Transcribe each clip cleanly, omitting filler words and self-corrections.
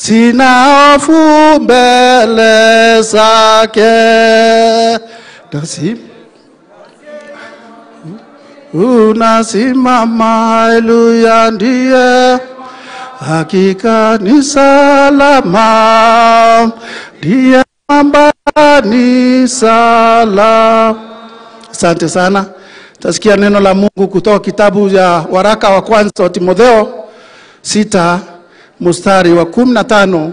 Sina hofu mbele zake. Unasimama, haleluya, ndiye hakika ni salama, ndiye mwamba ni salama. Asante sana. Tasikia neno la Mungu kutoka kitabu ya waraka wa kwanza wa Timotheo 6 mstari wa 15,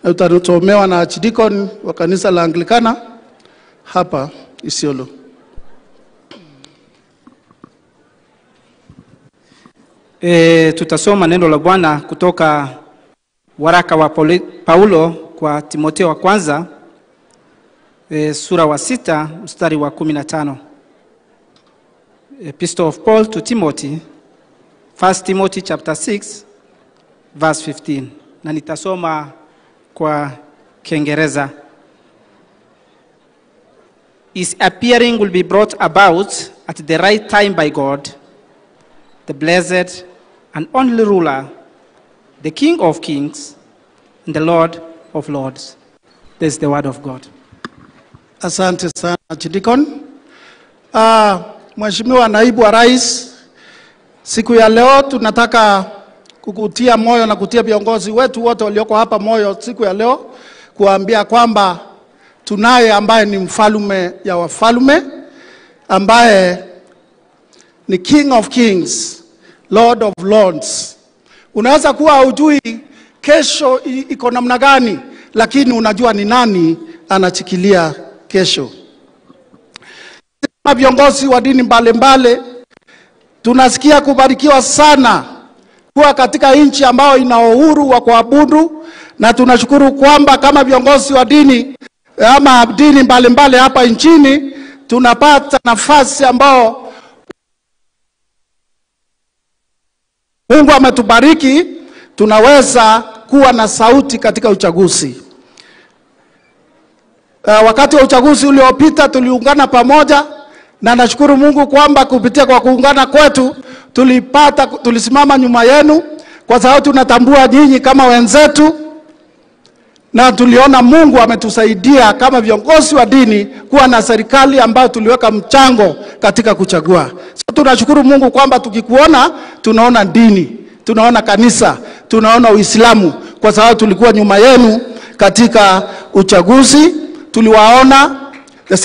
na utatomewa na Archdeacon wa kanisa la Anglikana hapa Isiolo. Tutasoma neno la Bwana kutoka waraka wa Paulo kwa Timotheo wa kwanza, sura wa 6 mstari wa 15. Epistle of Paul to Timothy, 1 Timothy chapter 6 verse 15. Na nitasoma kwa Kiingereza. His appearing will be brought about at the right time by God, the blessed and only ruler, the King of kings, and the Lord of lords. This is the word of God. Asante sana Archdeacon. Mheshimiwa Naibu wa Rais, siku ya leo tunataka kukutia moyo na kutia viongozi wetu wote walioko hapa moyo siku ya leo, kuambia kwamba tunaye ambaye ni mfalme ya wafalme, ambaye ni King of Kings, Lord of Lords. Unaweza kuwa hujui kesho iko namna gani, lakini unajua ni nani anachikilia kesho. Kama viongozi wa dini mbalimbali tunasikia kubarikiwa sana kuwa katika nchi ambayo ina uhuru wa kuabudu, na tunashukuru kwamba kama viongozi wa dini ama dini mbalimbali hapa nchini tunapata nafasi ambao Mungu ametubariki, tunaweza kuwa na sauti katika uchaguzi. Wakati wa uchaguzi uliopita tuliungana pamoja, na nashukuru Mungu kwamba kupitia kwa kuungana kwetu tulisimama nyuma yenu, kwa sababu tunatambua nyinyi kama wenzetu, na tuliona Mungu ametusaidia kama viongozi wa dini kuwa na serikali ambayo tuliweka mchango katika kuchagua. So tunashukuru Mungu kwamba tukikuona tunaona dini, tunaona kanisa, tunaona Uislamu, kwa sababu tulikuwa nyuma yenu katika uchaguzi. Tuliwaona the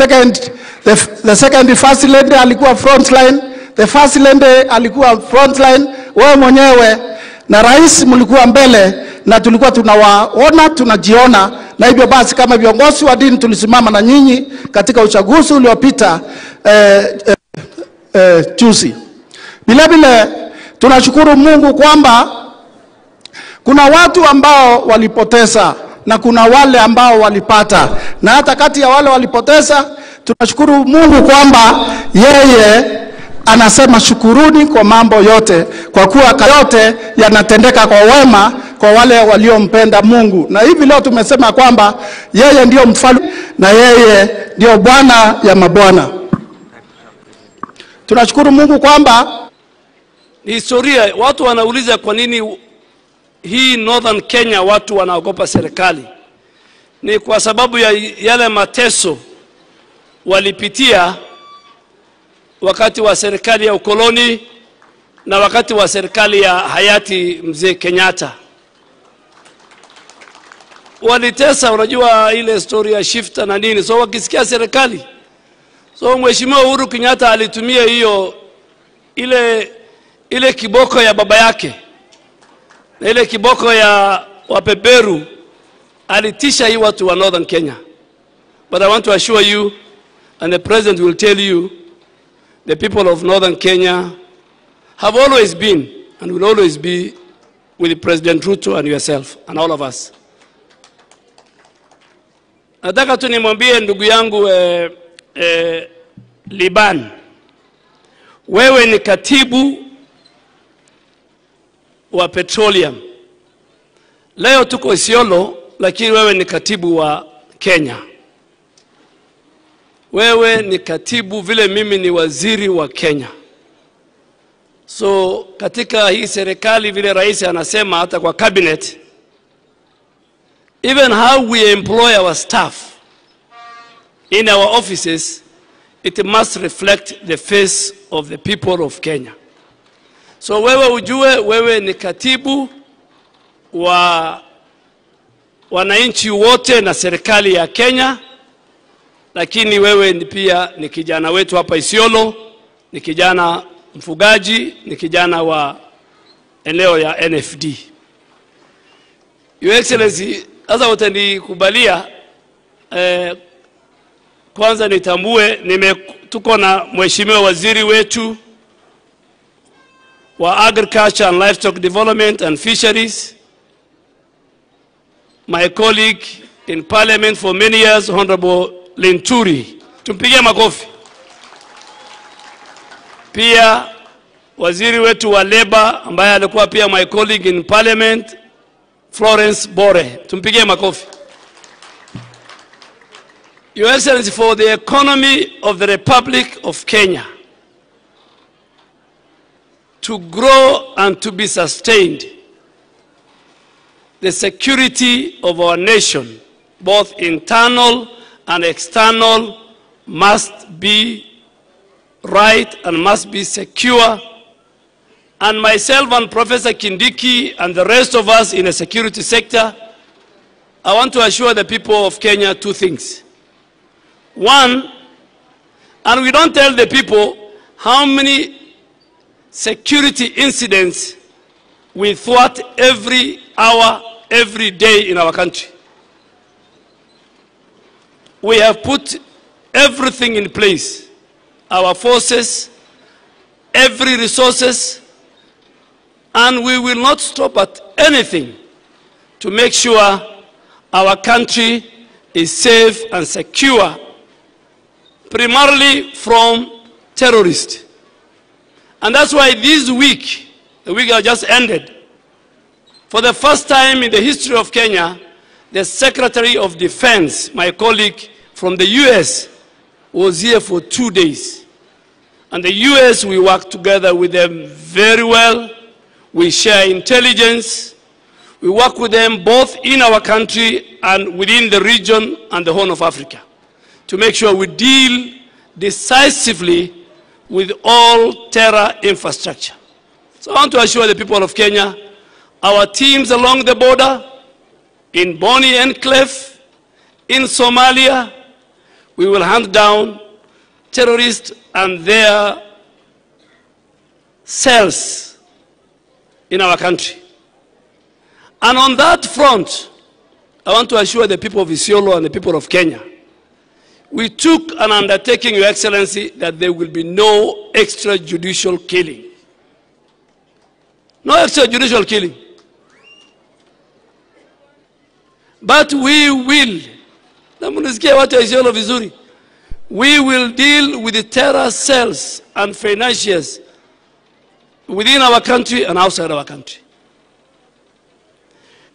second first lady alikuwa frontline, the first lady alikuwa frontline, wewe mwenyewe na rais mlikuwa mbele, na tulikuwa tunawaona, tunajiona. Na hivyo basi kama viongozi wa dini tulisimama na nyinyi katika uchaguzi uliopita juzi. Vile vile tunashukuru Mungu kwamba kuna watu ambao walipoteza na kuna wale ambao walipata, na hata kati ya wale walipoteza tunashukuru Mungu kwamba yeye anasema shukuruni kwa mambo yote, kwa kuwa yote yanatendeka kwa wema kwa wale waliompenda Mungu. Na hivi leo tumesema kwamba yeye ndiyo mfalme na yeye ndiyo Bwana ya mabwana. Tunashukuru Mungu kwamba ni historia. Watu wanauliza kwa nini hii Northern Kenya watu wanaogopa serikali. Ni kwa sababu ya yale mateso walipitia wakati wa serikali ya ukoloni na wakati wa serikali ya hayati Mzee Kenyatta. Walitesa, unajua ile story ya shifter na nini. So wakisikia serikali. So Mheshimiwa Uhuru Kenyatta alitumia hiyo ile kiboko ya baba yake na ile kiboko ya wapeperu, alitisha hii watu wa Northern Kenya. But I want to assure you, and the president will tell you, the people of Northern Kenya have always been and will always be with President Ruto and yourself and all of us. Nataka tu nimwambie ndugu yangu Liban, wewe ni katibu wa petroleum. Leo tuko Isiolo, lakini wewe ni katibu wa Kenya. Wewe ni katibu vile mimi ni waziri wa Kenya. So katika hii serikali vile rais anasema hata kwa cabinet, Even how we employ our staff in our offices, it must reflect the face of the people of Kenya. So wewe ujue, wewe ni katibu wa wananchi wote na serikali ya Kenya, lakini wewe ni pia ni kijana wetu hapa Isiolo, ni kijana mfugaji, ni kijana wa eneo ya NFD. Your Excellency, sasa utanikubalia kwanza nitambue tuko na mheshimiwa waziri wetu wa Agriculture and Livestock Development and Fisheries, my colleague in Parliament for many years, Honorable Linturi. Tumpigie makofi. Pia waziri wetu wa Labor ambaye alikuwa pia my colleague in Parliament, Florence Bore. Tumpigie makofi. Your Excellency, for the economy of the Republic of Kenya to grow and to be sustained, the security of our nation, both internal and external, must be right and must be secure. And myself and Professor Kindiki and the rest of us in the security sector, I want to assure the people of Kenya two things. One, and we don't tell the people how many security incidents we thwart every hour, every day in our country. We have put everything in place, our forces, every resources, and we will not stop at anything to make sure our country is safe and secure, primarily from terrorists. And that's why this week, the week that just ended, for the first time in the history of Kenya, the Secretary of Defense, my colleague from the US, was here for 2 days. And the US, we work together with them very well. We share intelligence. We work with them both in our country and within the region and the Horn of Africa to make sure we deal decisively with all terror infrastructure. So I want to assure the people of Kenya, our teams along the border, in Boni Enclave, in Somalia, we will hunt down terrorists and their cells in our country. And on that front, I want to assure the people of Isiolo and the people of Kenya, we took an undertaking, Your Excellency, that there will be no extrajudicial killing. No extrajudicial killing. But we will, we will deal with the terror cells and financiers within our country and outside our country.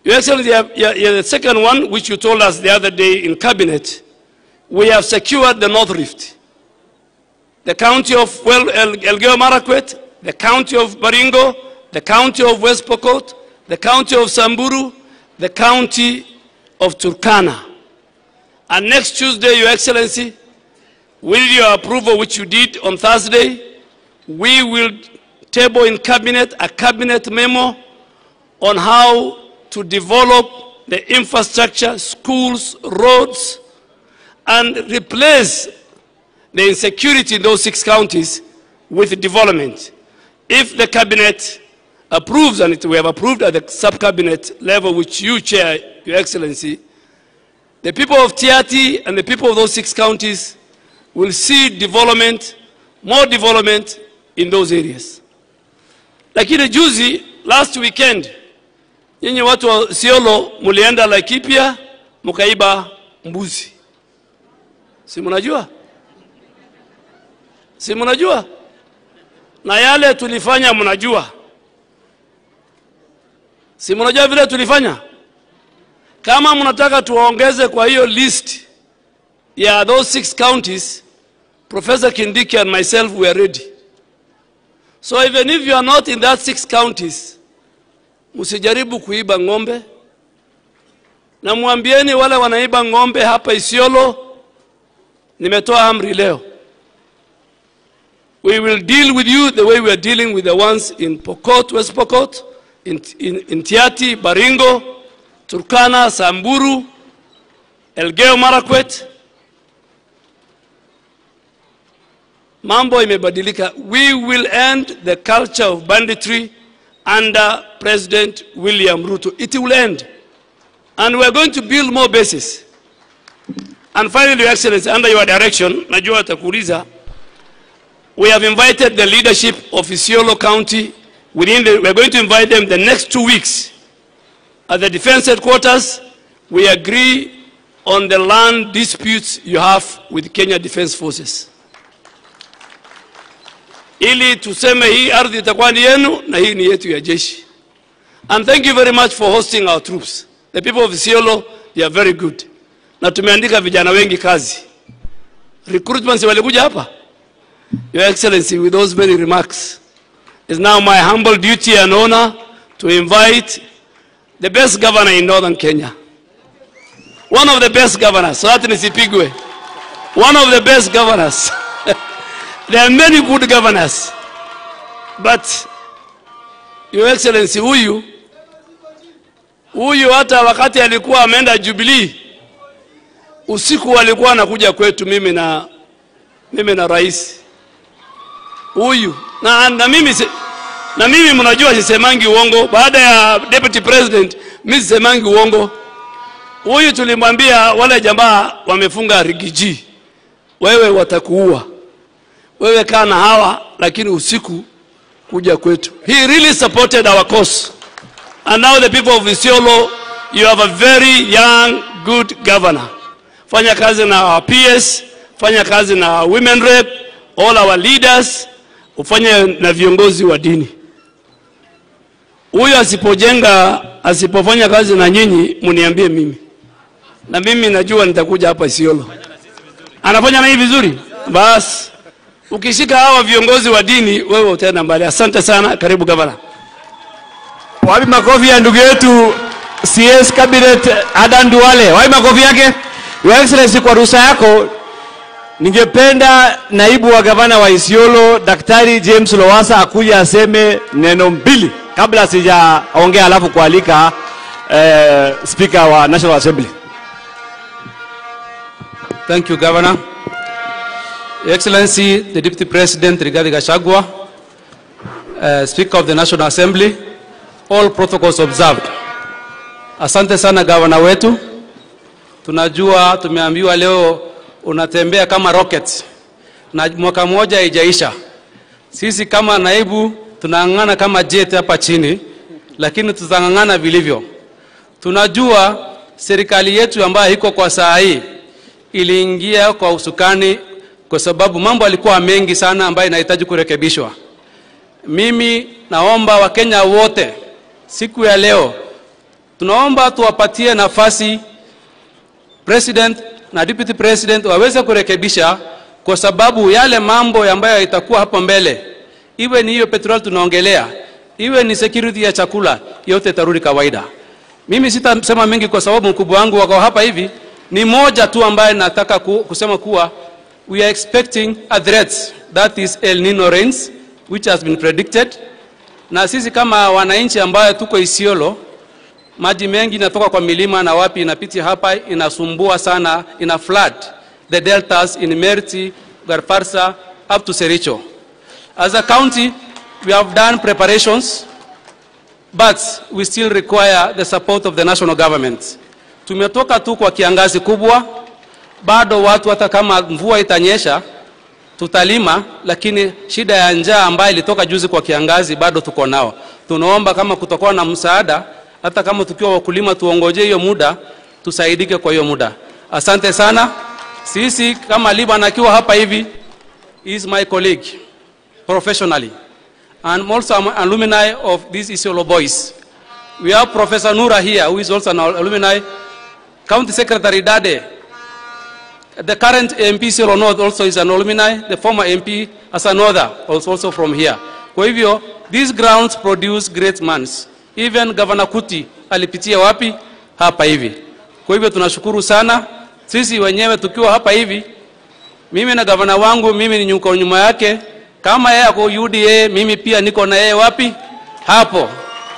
Your Excellency, the second one, which you told us the other day in Cabinet, we have secured the North Rift, the county of Elgeyo Marakwet, the county of Baringo, the county of West Pokot, the county of Samburu, the county of Turkana. And next Tuesday, Your Excellency, with your approval, which you did on Thursday, we will table in Cabinet a Cabinet memo on how to develop the infrastructure, schools, roads, and replace the insecurity in those 6 counties with development. If the Cabinet approves, and we have approved at the sub-cabinet level, which you chair, Your Excellency, the people of Tiaty and the people of those 6 counties will see development, more development in those areas. Lakini juzi, last weekend, nyinyi watu wa Isiolo mulienda Laikipia mukaiba mbuzi. Si mnajua? Si mnajua? Na yale tulifanya mnajua. Si mnajua vile tulifanya? Kama mnataka tuongeze kwa hiyo list ya those 6 counties, Professor Kindiki and myself, we are ready. So even if you are not in that 6 counties, msijaribu kuiba ng'ombe Na mwambieni wale wanaiba ng'ombe hapa Isiolo, nimetoa amri leo. We will deal with you the way we are dealing with the ones in Pokot, West Pokot, in Tiati, Baringo, Turkana, Samburu, Elgeyo Marakwet. Mambo imebadilika. We will end the culture of banditry under President William Ruto. It will end. And we are going to build more bases. And finally, Your Excellency, under your direction, najua atakuuliza, we have invited the leadership of Isiolo County. We are going to invite them the next 2 weeks. At the defense headquarters, we agree on the land disputes you have with Kenya Defense Forces. Ili tuseme hii ardhi itakuwa ni yenu na hii ni yetu ya jeshi. And thank you very much for hosting our troops. The people of Isiolo, they are very good. Na tumeandika vijana wengi kazi. Recruitments walikuja hapa. Your Excellency, with those many remarks, it's now my humble duty and honor to invite the best governor in northern Kenya. One of the best governors, so that nisipigwe. One of the best governors. There are many good governors. But, Your Excellency, huyu hata wakati alikuwa ameenda Jubilee, usiku alikuwa anakuja kwetu mimi na rais. Huyu na mimi mnajua sisemangi uongo. Baada ya deputy president mimi sisemangi uongo. Huyu tulimwambia wale jamaa wamefunga rigiji, wewe watakuua. Wewe kaa na hawa lakini usiku kuja kwetu. He really supported our cause. And now the people of Isiolo, you have a very young good governor. Fanya kazi na our PS, fanya kazi na our women rep, all our leaders, ufanye na viongozi wa dini. Huyu asipojenga, asipofanya kazi na nyinyi, mniambie mimi. Na mimi najua nitakuja hapa Isiolo. Anafanya na hii vizuri? Bas. Ukishika hawa viongozi wa dini, wewe utaenda mbali. Asante sana, karibu gavana. Wapi makofi ya ndugu yetu CS Cabinet Adan Duale? Wapi makofi yake? Your Excellency, kwa ruhusa yako ningependa naibu wa gavana wa Isiolo Daktari James Lowassa akuja aseme neno mbili kabla sijaongea, alafu kualika Speaker wa National Assembly. Thank you, Governor. Your Excellency, the Deputy President Rigathi Gachagua, Speaker of the National Assembly, all protocols observed. Asante sana gavana wetu. Tunajua tumeambiwa leo unatembea kama rocket na mwaka mmoja haijaisha. Sisi kama naibu tunang'ang'ana kama jet hapa chini, lakini tutang'ang'ana vilivyo. Tunajua serikali yetu ambayo iko kwa saa hii iliingia kwa usukani kwa sababu mambo yalikuwa mengi sana ambayo inahitaji kurekebishwa. Mimi naomba Wakenya wote siku ya leo tunaomba tuwapatie nafasi President na Deputy President waweze kurekebisha, kwa sababu yale mambo ambayo itakuwa hapo mbele, iwe ni hiyo petrol tunaongelea, iwe ni security ya chakula, yote itarudi kawaida. Mimi sitasema mengi kwa sababu mkubwa wangu wako hapa hivi. Ni moja tu ambaye nataka kusema kuwa we are expecting a threat, that is El Nino rains which has been predicted. Na sisi kama wananchi ambayo tuko Isiolo, maji mengi inatoka kwa milima na wapi inapitia hapa, inasumbua sana, ina flood the deltas in Merti, Garfarsa up to Sericho. As a county, we have done preparations, but we still require the support of the national government. Tumetoka tu kwa kiangazi kubwa, bado watu hata kama mvua itanyesha tutalima, lakini shida ya njaa ambayo ilitoka juzi kwa kiangazi bado tuko nao. Tunaomba kama kutakuwa na msaada, hata kama tukiwa wakulima tuongoje hiyo muda, tusaidike kwa hiyo muda. Asante sana. Sisi kama Liban akiwa hapa hivi is my colleague professionally, and also I'm an alumni of these Isiolo boys. We have Professor Nura here, who is also an alumni. County Secretary Dade, the current MP Isiolo North, also is an alumni. The former MP Asanoda also from here. Kwa hivyo, these grounds produce great mans. Even Governor Kuti alipitia wapi? Hapa hivi. Kwa hivyo tunashukuru sana. Sisi wenyewe tukiwa hapa hivi, mimi na gavana wangu, mimi ni nyuko nyuma yake. Kama yeye ako UDA, mimi pia niko na yeye wapi? Hapo.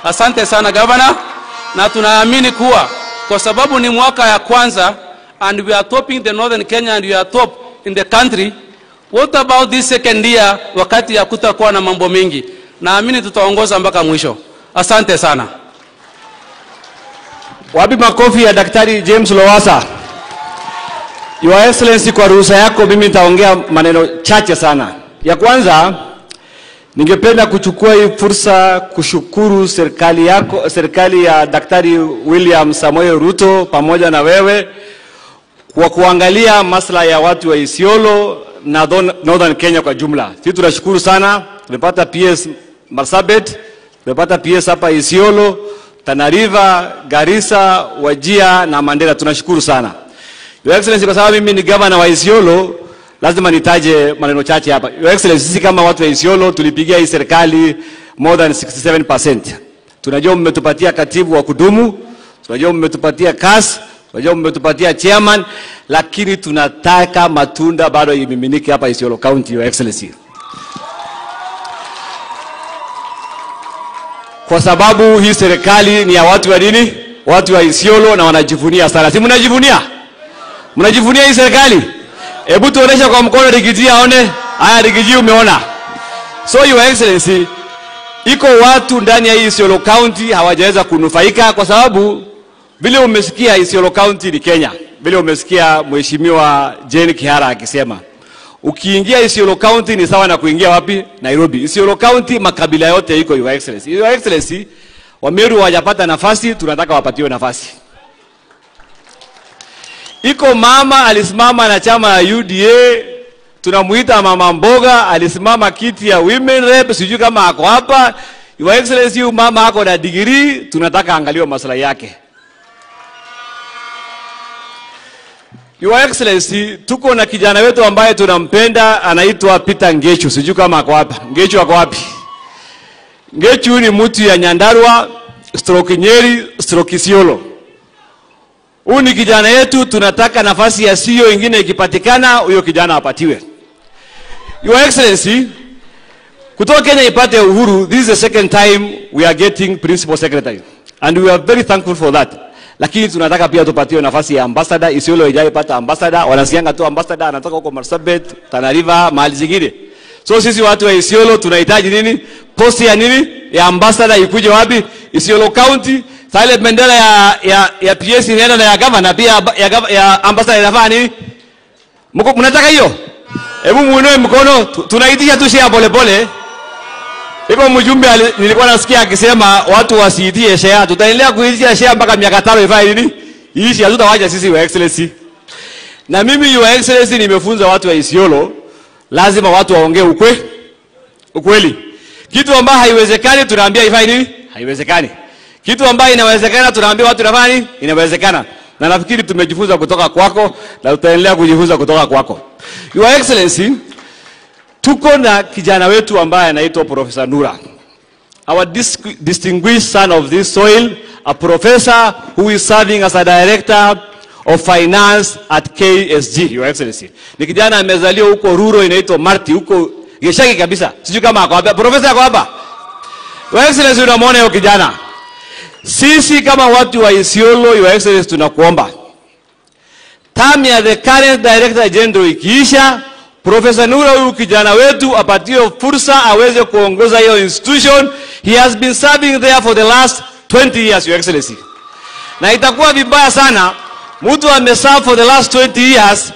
Asante sana gavana, na tunaamini kuwa kwa sababu ni mwaka ya kwanza and we are topping the Northern Kenya and we are top in the country. What about this second year wakati ya kutakuwa na mambo mengi? Naamini tutaongoza mpaka mwisho. Asante sana. Wapi makofi ya Daktari James Lowassa? Your Excellency, kwa ruhusa yako mimi nitaongea maneno chache sana. Ya kwanza, ningependa kuchukua hii fursa kushukuru serikali yako, serikali ya Daktari William Samoei Ruto pamoja na wewe kwa kuangalia maslahi ya watu wa Isiolo na Northern Kenya kwa jumla. Sisi tunashukuru sana, tumepata PS Marsabit, tumepata PS hapa Isiolo, Tana River, Garissa, Wajir na Mandera. Tunashukuru sana. Your Excellency, kwa sababu mimi ni governor wa Isiolo, lazima nitaje maneno chache hapa. Your Excellency, sisi kama watu wa Isiolo tulipigia hii serikali more than 67%. Tunajua mmetupatia katibu wa kudumu, tunajua mmetupatia CAS, tunajua mmetupatia chairman, lakini tunataka matunda bado imiminike hapa Isiolo County, Your Excellency. Kwa sababu hii serikali ni ya watu wa nini? Watu wa Isiolo na wanajivunia sana. Si mnajivunia? Mnajivunia hii serikali? Hebu tuonesha kwa mkono Rigiji aone. Haya Rigiji, umeona. So Your Excellency, iko watu ndani ya hii Isiolo County hawajaweza kunufaika kwa sababu vile umesikia Isiolo County ni Kenya. Vile umesikia Mheshimiwa Jane Kihara akisema, ukiingia Isiolo County ni sawa na kuingia wapi? Nairobi. Isiolo County makabila yote iko, Your Excellency. Your Excellency, Wameru hawajapata nafasi, tunataka wapatiwe nafasi. Iko mama alisimama na chama ya UDA, tunamuita Mama Mboga, alisimama kiti ya women rep, sijui kama ako hapa. Your Excellency, huyu mama ako na degree, tunataka angaliwe maslahi yake. Your Excellency, tuko na kijana wetu ambaye tunampenda, anaitwa Peter Ngechu, sijui kama ako hapa. Ngechu ako wapi? Ngechu ni mtu ya Nyandarua, stroke Nyeri, stroke Isiolo. Huyu ni kijana yetu, tunataka nafasi ya CEO ingine ikipatikana, huyo kijana apatiwe. Your Excellency, kutoka Kenya ipate uhuru, this is the second time we are getting principal secretary. And we are very thankful for that. Lakini tunataka pia tupatiwe nafasi ya ambassador. Isiolo haijaipata ambassador, wanasikianga tu ambassador anatoka huko Marsabit, Tana River, mahali zingine. So sisi watu wa Isiolo tunahitaji nini? Posti ya nini? Ya ambassador ikuje wapi? Isiolo County. Sasa ile bendera ya PS inaenda na ya governor pia ya ambassador inafaa nini? Mko mnataka hiyo? Hebu muinue mkono, tunaitisha tu share pole pole. Iko mjumbe nilikuwa nasikia akisema watu wasiitie share. Tutaendelea kuitisha share mpaka miaka 5 ifai nini? Iishi, hatutawacha sisi, Your Excellency. Na mimi, Your Excellency, nimefunza watu wa Isiolo, lazima watu waongee ukweli. Kitu ambacho haiwezekani tunaambia ifai nini? Haiwezekani. Kitu ambacho inawezekana tunaambia watu inafanya nini? Inawezekana. Na nafikiri tumejifunza kutoka kwako na tutaendelea kujifunza kutoka kwako. Your Excellency, tuko na kijana wetu ambaye anaitwa Professor Nura. Our distinguished son of this soil, a professor who is serving as a director of finance at KSG, Your Excellency. Ni kijana amezaliwa huko Ruro, inaitwa Marti, huko Geshagi kabisa. Sijui kama ako hapa. Professor ako hapa. Your Excellency, unamwona huyo kijana. Sisi kama watu wa Isiolo, Your Excellency, tunakuomba. Term ya the current director general ikiisha, Professor Nura huyu kijana wetu apatiwe fursa aweze kuongoza hiyo institution. He has been serving there for the last 20 years, Your Excellency. Na itakuwa vibaya sana mtu ameserve for the last 20 years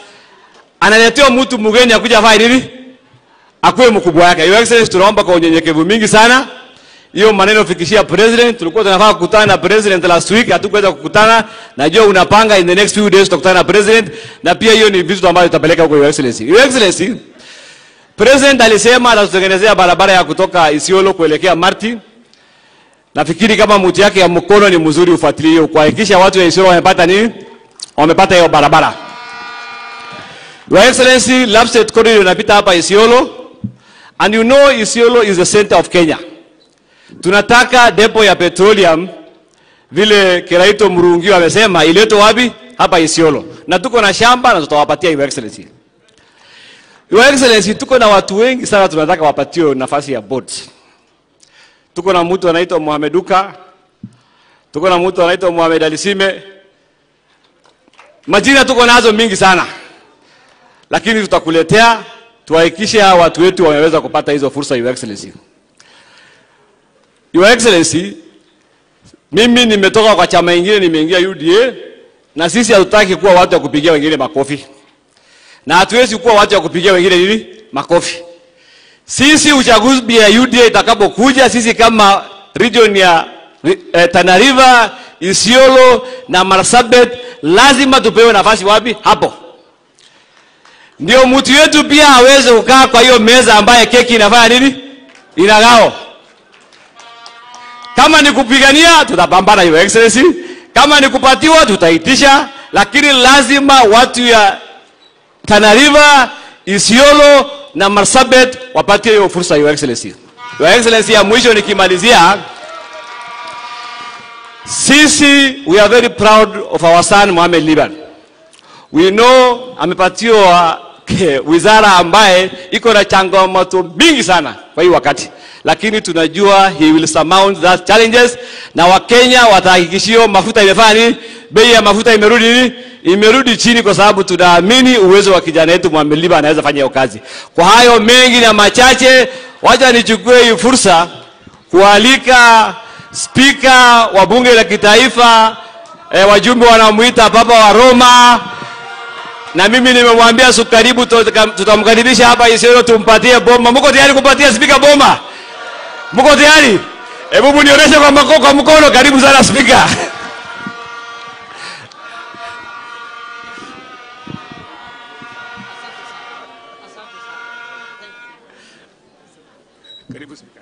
analetewa mtu mgeni akuja afanye nini? Akuwe mkubwa yake. Your Excellency, tunaomba kwa unyenyekevu mingi sana hiyo maneno fikishia president. Tulikuwa tunafaa kukutana na president last week, hatukuweza kukutana. Najua unapanga in the next few days tutakutana na president, na pia hiyo ni vitu ambavyo tutapeleka huko, Your Excellency. Your Excellency, president alisema atatutengenezea barabara ya kutoka Isiolo kuelekea Marti. Nafikiri kama mtu yake ya mkono ni mzuri, ufuatilie kuhakikisha watu wa Isiolo wamepata nini? Wamepata hiyo barabara. Your Excellency, Lapsset Corridor inapita hapa Isiolo, and you know Isiolo is the center of Kenya. Tunataka depo ya petroleum vile Kiraito Murungi amesema iletwe wapi? Hapa Isiolo. Na tuko na shamba na tutawapatia, Your Excellency. Your Excellency, tuko na watu wengi sana tunataka wapatiwe nafasi ya boards. Tuko na mtu anaitwa Mohamed Uka, tuko na mtu anaitwa Mohamed Alisime. Majina tuko nazo mingi sana. Lakini tutakuletea, tuhakikishe hawa watu wetu wameweza kupata hizo fursa, Your Excellency. Your Excellency, mimi nimetoka kwa chama kingine, nimeingia UDA, na sisi hatutaki kuwa watu wa kupigia wengine makofi. Na hatuwezi kuwa watu wa kupigia wengine nini? Makofi. Sisi uchaguzi ya UDA itakapokuja, sisi kama region ya Tana River, Isiolo na Marsabit lazima tupewe nafasi wapi? Hapo. Ndio mtu yetu pia aweze kukaa kwa hiyo meza ambaye keki inafanya nini? Inagao. Kama ni kupigania tutapambana, Your Excellency. Kama ni kupatiwa tutaitisha, lakini lazima watu ya Tana River, Isiolo na Marsabit wapatie hiyo fursa, Your Excellency. Your Excellency, ya mwisho nikimalizia, sisi we are very proud of our son Mohamed Liban. We know amepatiwa wizara ambaye iko na changamoto mingi sana kwa hii wakati, lakini tunajua he will surmount that challenges, na Wakenya watahakikishio mafuta imefanya nini? Bei ya mafuta imerudi nini? Imerudi chini, kwa sababu tunaamini uwezo wa kijana wetu Mohamed Liban anaweza fanya hiyo kazi. Kwa hayo mengi na machache, wacha nichukue hii fursa kualika Spika wa Bunge la Kitaifa, wajumbe wanamuita Papa wa Roma, na mimi nimemwambia sukaribu tutamkaribisha hapa Isiolo tumpatie boma. Mko tayari kumpatia spika boma? Mko tayari? Hebu nionyeshe kwa mkono. Karibu sana spika. Karibu spika.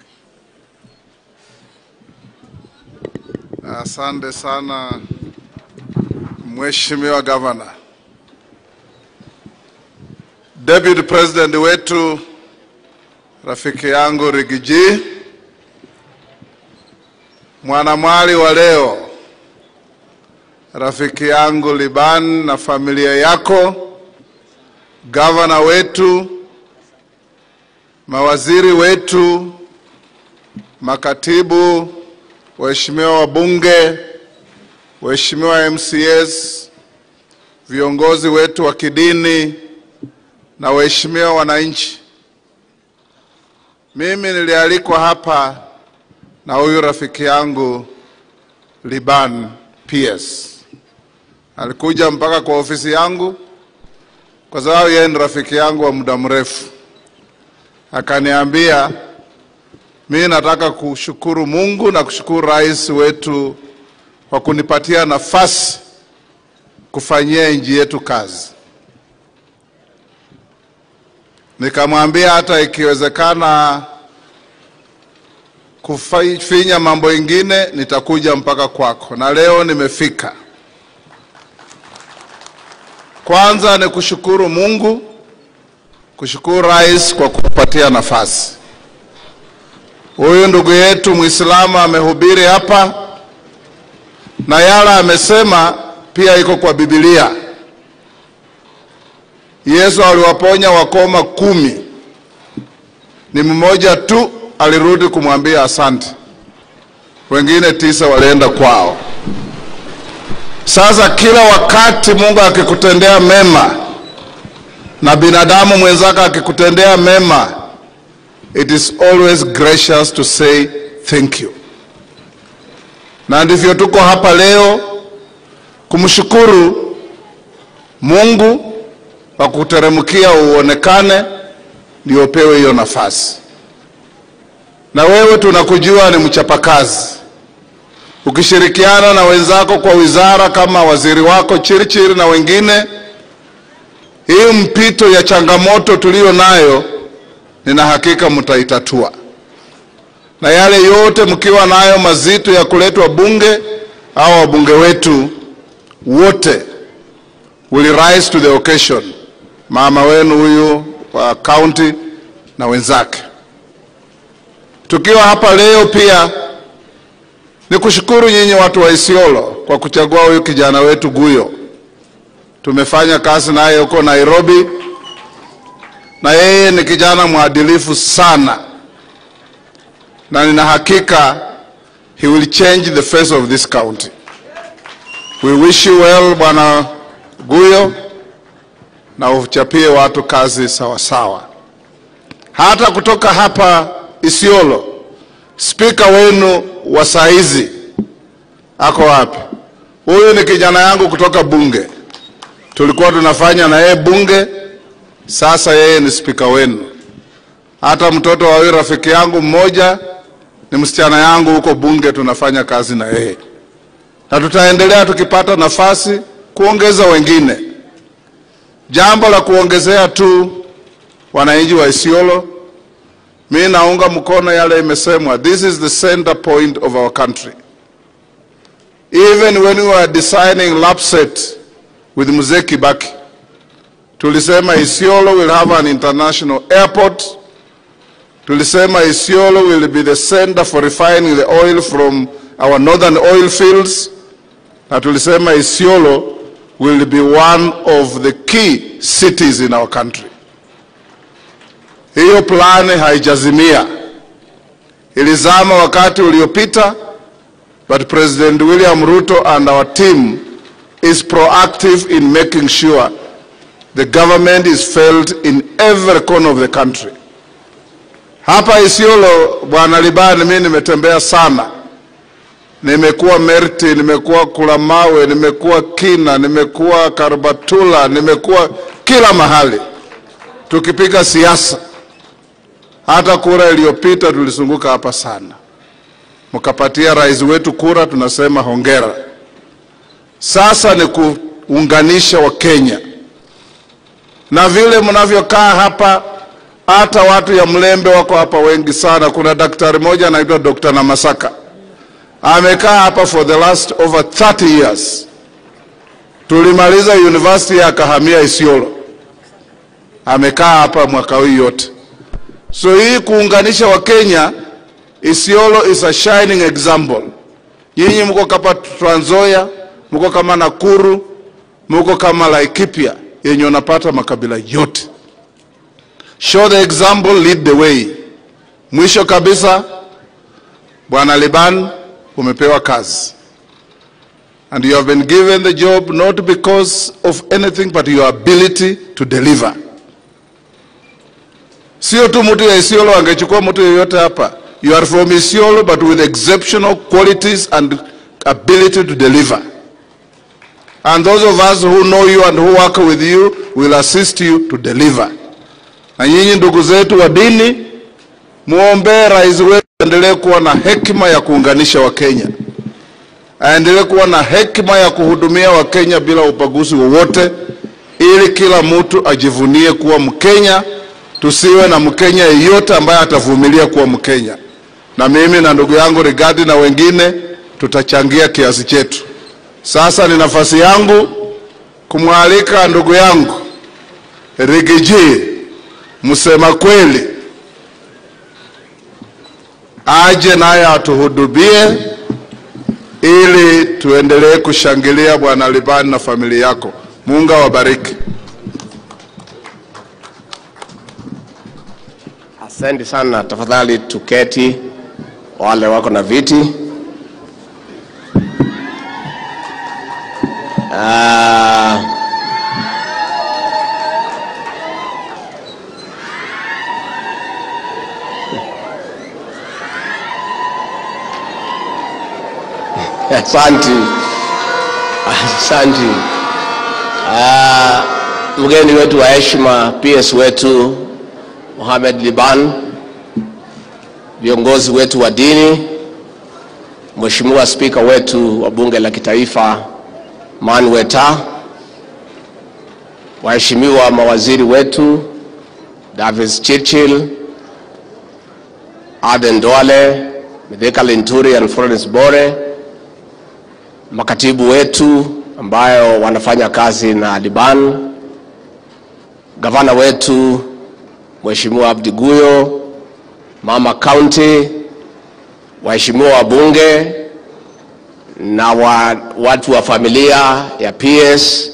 Asante sana Mheshimiwa Governor. Deputy President wetu, rafiki yangu Rigiji, mwanamwali wa leo, rafiki yangu Liban na familia yako, governor wetu, mawaziri wetu, makatibu, waheshimiwa wabunge, waheshimiwa MCS, viongozi wetu wa kidini na waheshimiwa wananchi. Mimi nilialikwa hapa na huyu rafiki yangu Liban PS. Alikuja mpaka kwa ofisi yangu kwa sababu yeye ni rafiki yangu wa muda mrefu. Akaniambia, mimi nataka kushukuru Mungu na kushukuru rais wetu kwa kunipatia nafasi kufanyia nchi yetu kazi. Nikamwambia hata ikiwezekana kufinya mambo ingine nitakuja mpaka kwako, na leo nimefika. Kwanza ni kushukuru Mungu, kushukuru rais kwa kupatia nafasi. Huyu ndugu yetu Muislamu amehubiri hapa, na yala amesema pia iko kwa Biblia. Yesu aliwaponya wakoma 10. Ni mmoja tu alirudi kumwambia asante. Wengine 9 walienda kwao. Sasa kila wakati Mungu akikutendea mema na binadamu mwenzako akikutendea mema, it is always gracious to say thank you. Na ndivyo tuko hapa leo kumshukuru Mungu kwa kuteremkia uonekane ndio upewe hiyo nafasi. Na wewe tunakujua ni mchapakazi. Ukishirikiana na wenzako kwa wizara kama waziri wako Chirichiri na wengine, hii mpito ya changamoto tulio nayo nina hakika mtaitatua. Na yale yote mkiwa nayo mazito ya kuletwa bunge au wabunge wetu wote will rise to the occasion. Mama wenu huyu wa county na wenzake. Tukiwa hapa leo pia ni kushukuru nyinyi watu wa Isiolo kwa kuchagua huyu kijana wetu Guyo. Tumefanya kazi naye huko Nairobi, na yeye ni kijana mwadilifu sana, na nina hakika he will change the face of this county. We wish you well, Bwana Guyo, na uchapie watu kazi sawa sawa. Hata kutoka hapa Isiolo, speaker wenu wa saizi ako wapi? Huyu ni kijana yangu kutoka bunge. Tulikuwa tunafanya na yeye bunge, sasa yeye ni speaker wenu. Hata mtoto wa huyu rafiki yangu mmoja ni msichana yangu huko bunge, tunafanya kazi na yeye. Na tutaendelea tukipata nafasi kuongeza wengine. Jambo la kuongezea tu wananchi wa Isiolo, mimi naunga mkono yale imesemwa. This is the center point of our country. Even when we were designing LAPSSET with Mzee Kibaki, tulisema Isiolo will have an international airport. Tulisema Isiolo will be the center for refining the oil from our northern oil fields. Na tulisema Isiolo will be one of the key cities in our country. Hiyo plani haijazimia. Ilizama wakati uliopita, but President William Ruto and our team is proactive in making sure the government is felt in every corner of the country. Hapa Isiolo, Bwana Libani, mimi nimetembea sana. Nimekuwa Merti, nimekuwa Kulamawe, nimekuwa Kina, nimekuwa Karbatula, nimekuwa kila mahali tukipiga siasa. Hata kura iliyopita tulisunguka hapa sana. Mkapatia rais wetu kura, tunasema hongera. Sasa ni kuunganisha wa Kenya. Na vile mnavyokaa hapa, hata watu ya Mlembe wako hapa wengi sana. Kuna daktari moja anaitwa Dr. Namasaka. Amekaa hapa for the last over 30 years. Tulimaliza university ya Kahamia Isiolo. Amekaa hapa mwaka huu yote. So hii kuunganisha wa Kenya, Isiolo is a shining example. Nyinyi mko kama Trans Nzoia, mko kama Nakuru, mko kama Laikipia, yenye unapata makabila yote. Show the example, lead the way. Mwisho kabisa, Bwana Liban, umepewa kazi. And you have been given the job not because of anything but your ability to deliver. Sio tu mtu ya Isiolo angechukua mtu yeyote hapa. You are from Isiolo but with exceptional qualities and ability to deliver. And those of us who know you and who work with you will assist you to deliver. Na nyinyi ndugu zetu wa dini, muombe rais wetu aendelee kuwa na hekima ya kuunganisha Wakenya. Aendelee kuwa na hekima ya kuhudumia Wakenya bila ubaguzi wowote, ili kila mtu ajivunie kuwa Mkenya. Tusiwe na Mkenya yeyote ambaye atavumilia kuwa Mkenya. Na mimi na ndugu yangu Rigathi na wengine tutachangia kiasi chetu. Sasa ni nafasi yangu kumwalika ndugu yangu Rigiji, msema kweli, aje naye atuhudubie ili tuendelee kushangilia Bwana Libani na familia yako. Mungu awabariki. Asante sana. Tafadhali tuketi wale wako na viti. Asante. Asante. Mgeni wetu wa heshima, PS wetu Mohamed Liban, viongozi wetu wa dini, Mheshimiwa Spika wetu wa Bunge la Kitaifa Manweta, waheshimiwa mawaziri wetu Davis Chirchir, Aden Duale, Mithika Linturi and Florence Bore, makatibu wetu ambayo wanafanya kazi na Liban, gavana wetu Mheshimiwa Abdi Guyo, Mama County, waheshimiwa wabunge na watu wa familia ya PS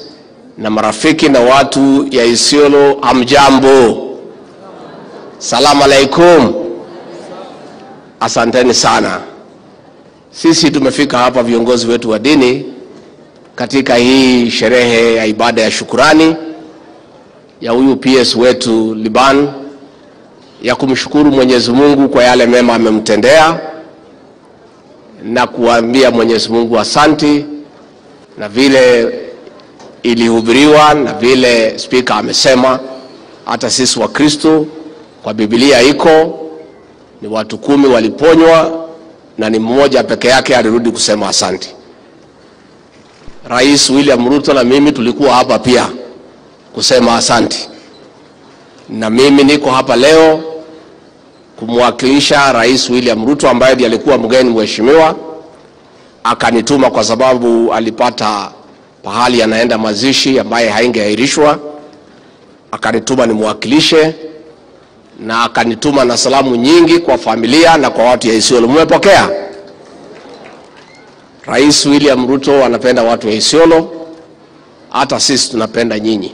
na marafiki na watu ya Isiolo, hamjambo? Salamu alaikum. Asanteni sana. Sisi tumefika hapa viongozi wetu wa dini katika hii sherehe ya ibada ya shukurani ya huyu PS wetu Liban, ya kumshukuru Mwenyezi Mungu kwa yale mema amemtendea na kuambia Mwenyezi Mungu asanti, na vile ilihubiriwa na vile speaker amesema, hata sisi wa Kristo kwa Biblia iko ni watu 10 waliponywa na ni mmoja peke yake alirudi kusema asanti. Rais William Ruto na mimi tulikuwa hapa pia kusema asanti. Na mimi niko hapa leo kumwakilisha Rais William Ruto ambaye ndiye alikuwa mgeni mheshimiwa, akanituma kwa sababu alipata pahali anaenda mazishi ambaye haingeahirishwa, akanituma nimwakilishe, na akanituma na salamu nyingi kwa familia na kwa watu ya Isiolo. Mmepokea? Rais William Ruto anapenda watu ya Isiolo, hata sisi tunapenda nyinyi.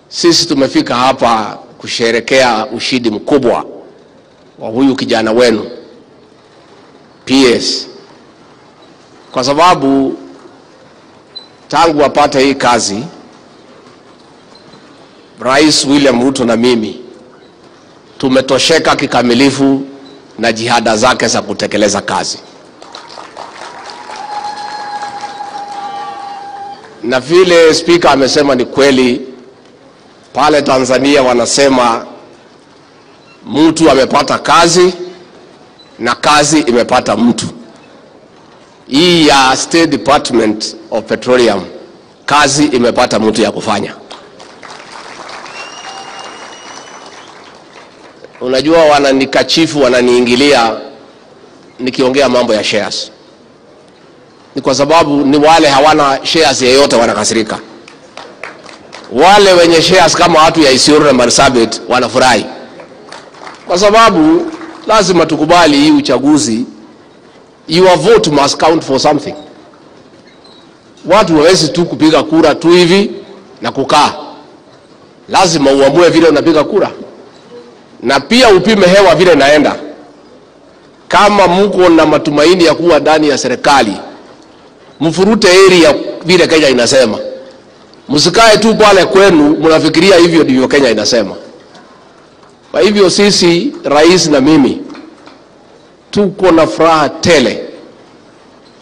Sisi tumefika hapa kusherekea ushindi mkubwa wa huyu kijana wenu PS, kwa sababu tangu apate hii kazi, Rais William Ruto na mimi tumetosheka kikamilifu na jihada zake za kutekeleza kazi. Na vile speaker amesema ni kweli, pale Tanzania wanasema mtu amepata kazi na kazi imepata mtu. Hii ya State Department of Petroleum, kazi imepata mtu ya kufanya. Unajua wananikachifu, wananiingilia nikiongea mambo ya shares. Ni kwa sababu ni wale hawana shares yeyote wanakasirika. Wale wenye shares kama watu ya Isiolo na Marsabit wanafurahi. Kwa sababu lazima tukubali hii uchaguzi, your vote must count for something. Watu hawezi tu kupiga kura tu hivi na kukaa. Lazima uamue vile unapiga kura. Na pia upime hewa vile naenda. Kama mko na matumaini ya kuwa ndani ya serikali, mfurute area vile Kenya inasema. Msikae tu pale kwenu mnafikiria hivyo ndivyo Kenya inasema. Kwa hivyo sisi, rais na mimi, tuko na furaha tele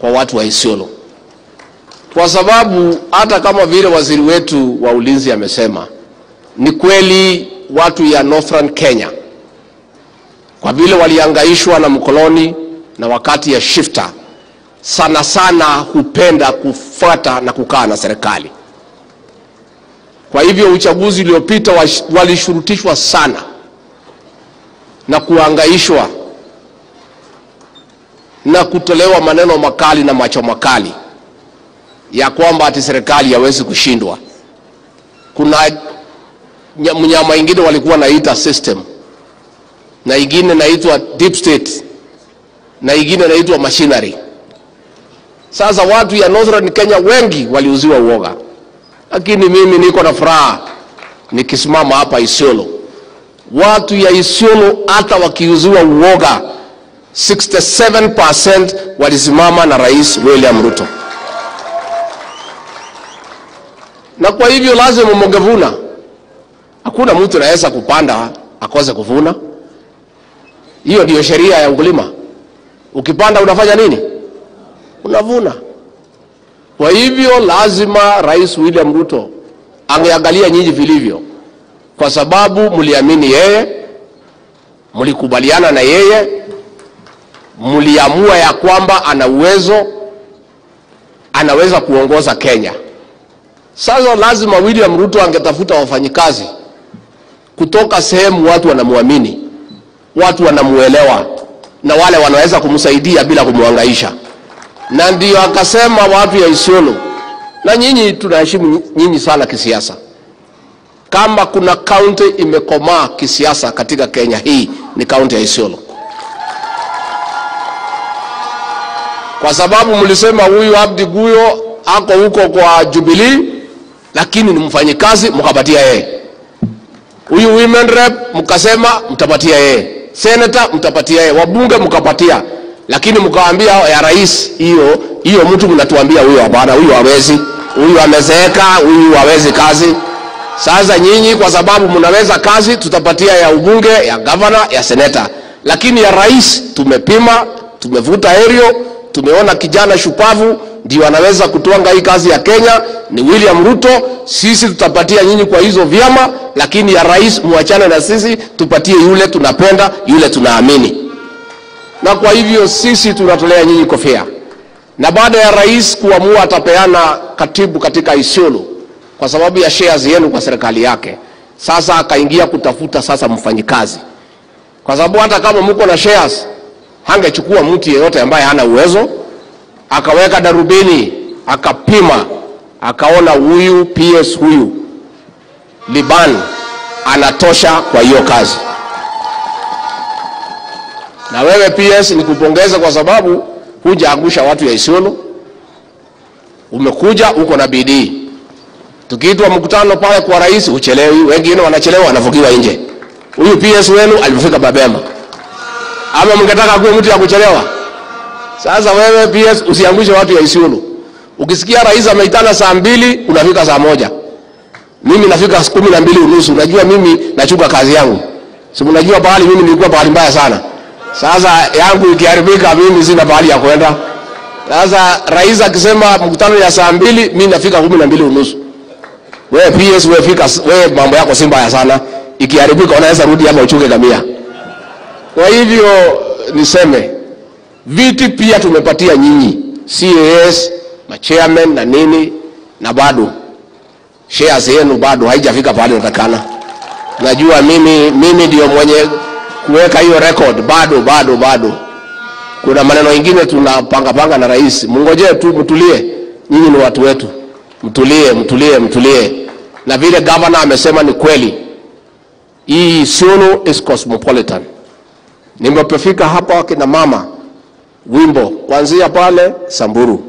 kwa watu wa Isiolo. Kwa sababu hata kama vile waziri wetu wa ulinzi amesema, ni kweli watu ya Northern Kenya, kwa vile walihangaishwa na mkoloni na wakati ya shifter, sana sana hupenda kufuata na kukaa na serikali. Kwa hivyo uchaguzi uliopita walishurutishwa sana na kuhangaishwa na kutolewa maneno makali na macho makali ya kwamba ati serikali haiwezi kushindwa. Kuna mnyama ingine walikuwa naita system, na ingine naitwa deep state, na ingine naitwa machinery. Sasa watu ya Northern Kenya wengi waliuziwa uoga. Lakini mimi niko na furaha nikisimama hapa Isiolo. Watu ya Isiolo hata wakiuziwa uoga, 67% walisimama na Rais William Ruto. Na kwa hivyo lazima mungevuna. Hakuna mtu anaweza kupanda akose kuvuna. Hiyo ndiyo sheria ya ukulima. Ukipanda unafanya nini? Unavuna. Kwa hivyo lazima Rais William Ruto angeangalia nyinyi vilivyo, kwa sababu mliamini yeye, mlikubaliana na yeye, mliamua ya kwamba ana uwezo, anaweza kuongoza Kenya. Sasa lazima William Ruto angetafuta wafanyikazi kutoka sehemu watu wanamuamini, watu wanamuelewa, na wale wanaweza kumsaidia bila kumhangaisha. Na ndio akasema watu ya Isiolo, na nyinyi tunaheshimu nyinyi sana kisiasa. Kama kuna county imekomaa kisiasa katika Kenya hii ni county ya Isiolo. Kwa sababu mlisema huyu Abdi Guyo ako huko kwa Jubilee, lakini ni mfanyikazi, mkapatia yeye. Huyu women rep mkasema mtapatia yeye, senator mtapatia yeye, wabunge mkapatia, lakini mkawaambia ya rais hiyo hiyo mtu mnatuambia huyo hapana, huyu hawezi, huyu amezeeka, huyu hawezi kazi. Sasa nyinyi kwa sababu mnaweza kazi, tutapatia ya ubunge, ya governor, ya senator, lakini ya rais tumepima, tumevuta aerial, tumeona kijana shupavu ndio anaweza kutwanga hii kazi ya Kenya ni William Ruto. Sisi tutapatia nyinyi kwa hizo vyama, lakini ya rais muachane na sisi, tupatie yule tunapenda, yule tunaamini. Na kwa hivyo sisi tunatolea nyinyi kofia. Na baada ya rais kuamua atapeana katibu katika Isiolo kwa sababu ya shares yenu kwa serikali yake, sasa akaingia kutafuta sasa mfanyikazi, kwa sababu hata kama mko na shares hangechukua mtu yeyote ambaye hana uwezo. Akaweka darubini, akapima, akaona huyu PS huyu Liban anatosha kwa hiyo kazi. Na wewe PS nikupongeza kwa sababu hujaangusha watu ya Isiolo, umekuja uko na bidii. Tukiitwa mkutano pale kwa rais uchelewi, wengine wanachelewa wanafukiwa nje. Huyu PS wenu alifika mapema. Ama mngetaka kuwa mtu ya kuchelewa? Sasa wewe PS usiangushe watu ya Isiolo. Ukisikia rais ameitana saa 2 unafika saa 1. Mimi nafika 12:30. Unajua mimi nachuka kazi yangu. Si mnajua pahali mimi nilikuwa pahali mbaya sana. Sasa yangu ikiharibika mimi sina pahali ya kwenda. Sasa rais akisema mkutano ya saa 2 mimi nafika 12:30. Wewe PS wewe fika, wewe mambo yako si mbaya sana. Ikiharibika unaweza rudi hapa uchuke kamia. Kwa hivyo niseme viti pia tumepatia nyinyi CAS, machairman na nini, na bado shares yenu bado haijafika pale natakana. Najua mimi ndio mwenye kuweka hiyo record, bado. Kuna maneno mengine tunapanga panga na rais. Mngojee tu, mtulie. Nyinyi ni watu wetu. Mtulie. Na vile governor amesema ni kweli. Hii Isiolo is cosmopolitan. Nimepofika hapa kina mama wimbo kuanzia pale Samburu,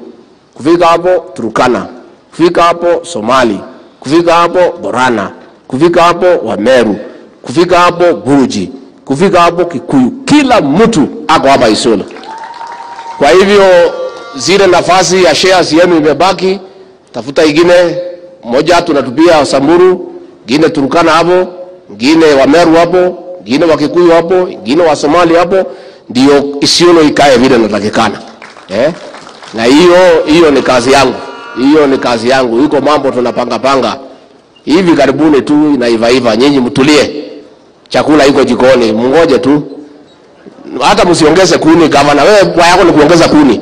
kufika hapo Turkana, kufika hapo Somali, kufika hapo Borana, kufika hapo Wameru, kufika hapo Buruji, kufika hapo Kikuyu, kila mtu ako hapa Isiolo. Kwa hivyo zile nafasi ya shares yenu imebaki, tafuta ingine moja tunatupia Samburu, ingine Turkana hapo, ingine Wameru hapo, ingine wa Kikuyu hapo, ingine wa Somali hapo, ndio Isiolo ikae vile natakikana. Na hiyo ni kazi yangu. Hiyo ni kazi yangu. Iko mambo tunapanga panga. Hivi karibuni tu inaiva iva. Nyinyi mtulie. Chakula iko jikoni, mungoje tu. Hata msiongeze kuni gavana. Wewe kwa yako ni kuongeza kuni.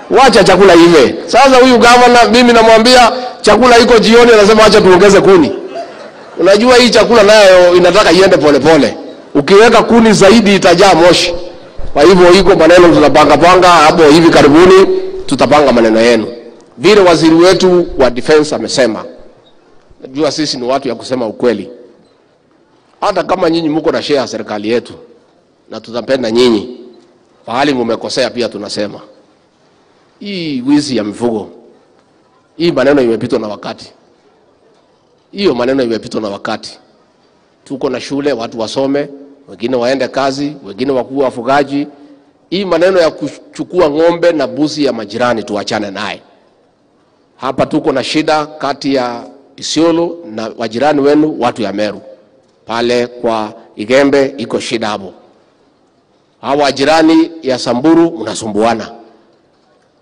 Wacha chakula ive. Sasa huyu gavana mimi namwambia chakula iko jioni, anasema acha tuongeze kuni. Unajua hii chakula nayo inataka iende pole pole. Ukiweka kuni zaidi itajaa moshi. Kwa hivyo iko maneno tunapanga panga hapo, hivi karibuni tutapanga maneno yenu. Vile waziri wetu wa defense amesema. Najua sisi ni watu ya kusema ukweli. Hata kama nyinyi mko na share serikali yetu na tutapenda nyinyi, pahali mmekosea pia tunasema. Hii wizi ya mifugo, hii maneno imepitwa na wakati. Hiyo maneno imepitwa na wakati. Tuko na shule, watu wasome, wengine waende kazi, wengine wakuwa wafugaji. Hii maneno ya kuchukua ng'ombe na buzi ya majirani tuachane naye. Hapa tuko na shida kati ya Isiolo na wajirani wenu watu ya Meru. Pale kwa Igembe iko shida hapo. Hawa jirani ya Samburu mnasumbuana.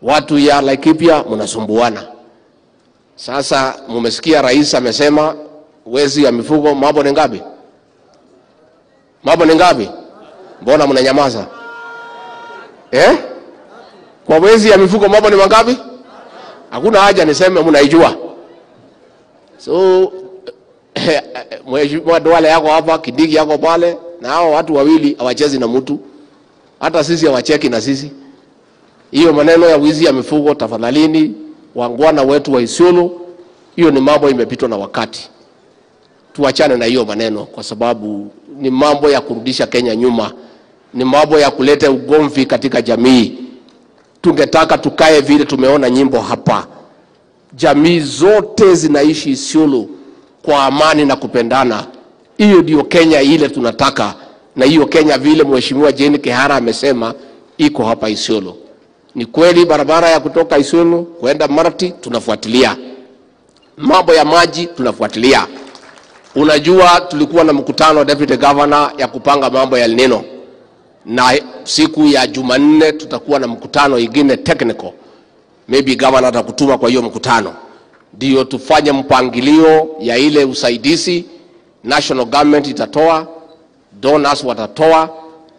Watu ya Laikipia mnasumbuana. Sasa mmesikia rais amesema wezi ya mifugo mambo ni ngapi? Mambo ni ngapi? Mbona mnanyamaza? Kwa wezi ya mifugo mambo ni mangapi? Hakuna haja niseme, mnaijua. So Mheshimiwa Duale yako hapa, Kindiki yako pale, na hao watu wawili hawachezi na mtu. Hata sisi hawacheki na sisi. Hiyo maneno ya wizi ya mifugo tafadhalini, wangwana wetu wa Isiolo, hiyo ni mambo imepitwa na wakati. Tuachane na hiyo maneno kwa sababu ni mambo ya kurudisha Kenya nyuma. Ni mambo ya kuleta ugomvi katika jamii. Tungetaka tukae vile tumeona nyimbo hapa. Jamii zote zinaishi Isiolo kwa amani na kupendana. Hiyo ndio Kenya ile tunataka, na hiyo Kenya vile Mheshimiwa Jane Kihara amesema iko hapa Isiolo. Ni kweli barabara ya kutoka Isiolo kwenda Marti tunafuatilia. Mambo ya maji tunafuatilia. Unajua tulikuwa na mkutano wa Deputy Governor ya kupanga mambo ya El Nino. Na siku ya Jumanne tutakuwa na mkutano ingine technical. Maybe governor atakutuma kwa hiyo mkutano. Ndio tufanye mpangilio ya ile usaidizi national government itatoa, donors watatoa,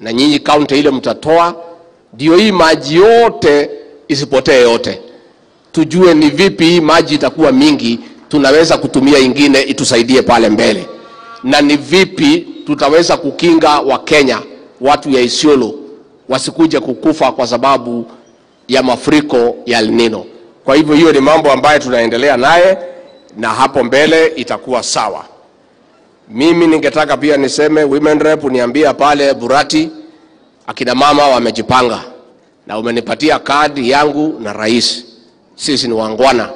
na nyinyi county ile mtatoa. Ndio hii maji yote isipotee yote. Tujue ni vipi hii maji itakuwa mingi, tunaweza kutumia ingine itusaidie pale mbele. Na ni vipi tutaweza kukinga wa Kenya, watu ya Isiolo, wasikuje kukufa kwa sababu ya mafuriko ya El Nino. Kwa hivyo hiyo ni mambo ambayo tunaendelea naye, na hapo mbele itakuwa sawa. Mimi ningetaka pia niseme, women rep uniambia pale Burati, akina mama wamejipanga na umenipatia kadi yangu na rais. Sisi ni wangwana.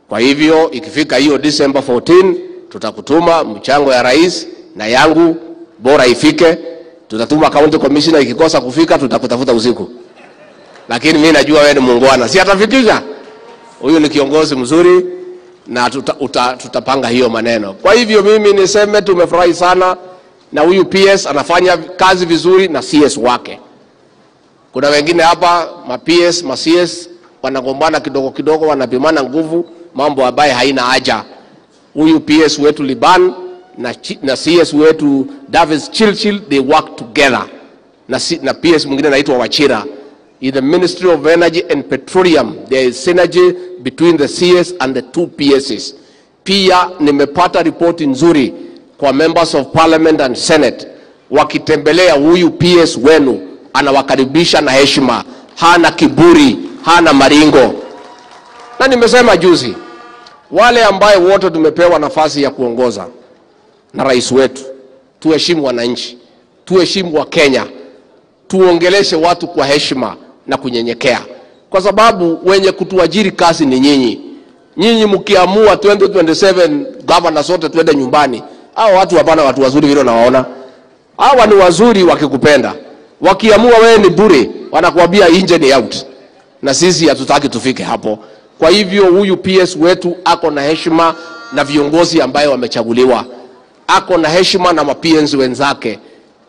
Kwa hivyo ikifika hiyo December 14 tutakutuma mchango ya rais na yangu, bora ifike. Tutatuma county commissioner, ikikosa kufika tutakutafuta usiku. Lakini mimi najua wewe ni muungwana, si atafikisha. Huyu ni kiongozi mzuri na tutapanga hiyo maneno. Kwa hivyo mimi niseme tumefurahi sana na huyu PS anafanya kazi vizuri na CS wake. Kuna wengine hapa ma PS, ma CS wanagombana kidogo kidogo, wanapimana nguvu, mambo ambayo haina haja. Huyu PS wetu Liban na CS wetu Davis Chilchil, they work together. Na PS mwingine anaitwa Wachira. In the Ministry of Energy and Petroleum, there is synergy between the CS and the two PSs. Pia nimepata ripoti nzuri kwa members of Parliament and Senate. Wakitembelea huyu PS wenu, anawakaribisha na heshima, hana kiburi, hana maringo. Na nimesema juzi, wale ambaye wote tumepewa nafasi ya kuongoza na rais wetu, tuheshimu wananchi, tuheshimu wa Kenya, tuongeleshe watu kwa heshima na kunyenyekea. Kwa sababu wenye kutuajiri kazi ni nyinyi. Nyinyi mkiamua 2027 governor sote twende nyumbani, hao watu hapana watu wazuri vile unawaona. Hawa ni wazuri wakikupenda. Wakiamua wewe ni bure, wanakuambia nje ni out. Na sisi hatutaki tufike hapo. Kwa hivyo huyu PS wetu ako na heshima na viongozi ambaye wamechaguliwa. Ako na heshima na maPNs wenzake.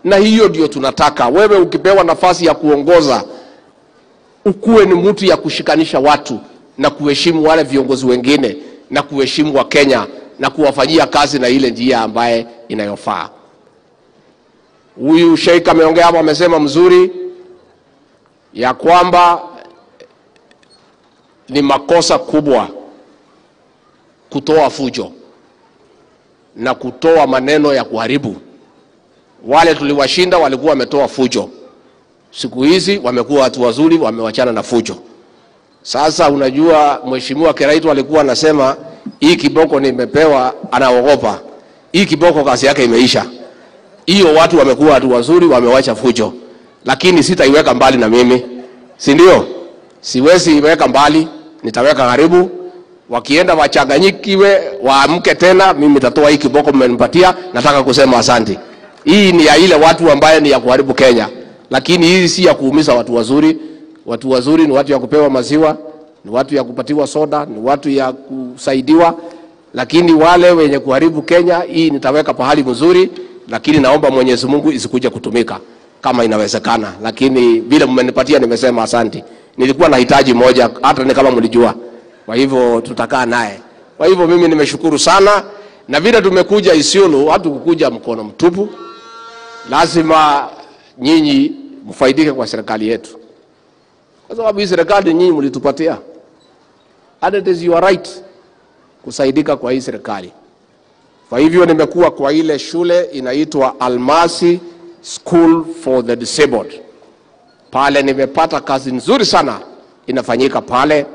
Na hiyo ndio tunataka. Wewe ukipewa nafasi ya kuongoza, ukuwe ni mtu ya kushikanisha watu na kuheshimu wale viongozi wengine na kuheshimu wa Kenya na kuwafanyia kazi na ile njia ambaye inayofaa. Huyu Sheikh ameongea hapo, amesema mzuri ya kwamba ni makosa kubwa kutoa fujo na kutoa maneno ya kuharibu. Wale tuliwashinda walikuwa wametoa fujo. Siku hizi wamekuwa watu wazuri, wamewachana na fujo. Sasa unajua Mheshimiwa Kiraitu alikuwa anasema hii kiboko nimepewa, anaogopa. Hii kiboko kazi yake imeisha. Hiyo watu wamekuwa watu wazuri, wamewacha fujo. Lakini sitaiweka mbali na mimi. Si ndio? Siwezi iweka mbali, nitaweka karibu. Wakienda wachanganyikiwe, waamke tena, mimi nitatoa hii kiboko mmenipatia, nataka kusema asante. Hii ni ya ile watu ambaye ni ya kuharibu Kenya. Lakini hii si ya kuumiza watu wazuri. Watu wazuri ni watu ya kupewa maziwa, ni watu ya kupatiwa soda, ni watu ya kusaidiwa. Lakini wale wenye kuharibu Kenya, hii nitaweka pahali mzuri, lakini naomba Mwenyezi Mungu isikuje kutumika kama inawezekana. Lakini vile mmenipatia nimesema asante. Nilikuwa nahitaji moja, hata ni kama mlijua. Kwa hivyo tutakaa naye. Kwa hivyo mimi nimeshukuru sana, na vile tumekuja Isiolo, hatukukuja mkono mtupu. Lazima nyinyi mfaidike kwa serikali yetu. Kwa sababu hii serikali nyinyi mlitupatia. And it is your right kusaidika kwa hii serikali. Kwa hivyo nimekuwa kwa ile shule inaitwa Almasi School for the Disabled. Pale nimepata kazi nzuri sana inafanyika pale,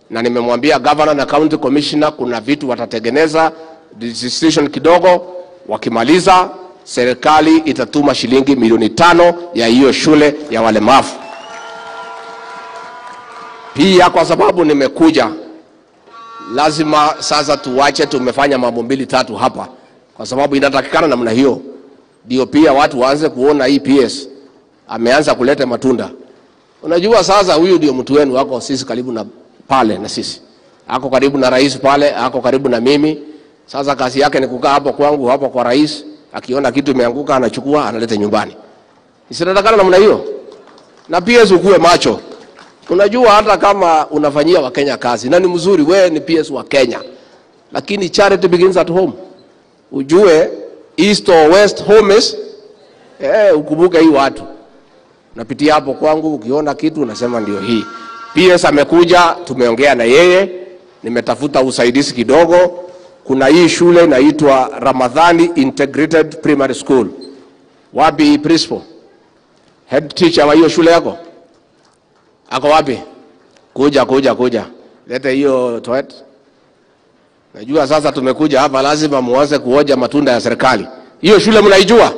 na nimemwambia governor na county commissioner kuna vitu watatengeneza decision kidogo, wakimaliza serikali itatuma shilingi milioni 5 ya hiyo shule ya walemavu. Pia kwa sababu nimekuja Lazima sasa tuwache, tumefanya mambo mbili tatu hapa, kwa sababu inatakikana namna hiyo ndio pia watu waanze kuona hii PS ameanza kuleta matunda. Unajua sasa huyu ndio mtu wenu, wako sisi karibu na pale na sisi. Ako karibu na rais pale, ako karibu na mimi. Sasa kazi yake ni kukaa hapo kwangu, hapo kwa rais, akiona kitu imeanguka anachukua analeta nyumbani. Isinatakana namna hiyo. Na PS ukue macho. Unajua hata kama unafanyia Wakenya kazi na ni mzuri, wewe ni PS wa Kenya, lakini charity begins at home. Ujue east or west, home is ukumbuke hii watu. Napitia hapo kwangu, ukiona kitu unasema ndio hii. PS amekuja, tumeongea na yeye, nimetafuta usaidizi kidogo. Kuna hii shule inaitwa Ramadhani Integrated Primary School. Wapi principal? Head teacher wa hiyo shule yako? Ako wapi? Kuja, kuja, kuja. Lete hiyo toilet. Najua sasa tumekuja hapa lazima muanze kuoja matunda ya serikali. Hiyo shule mnaijua?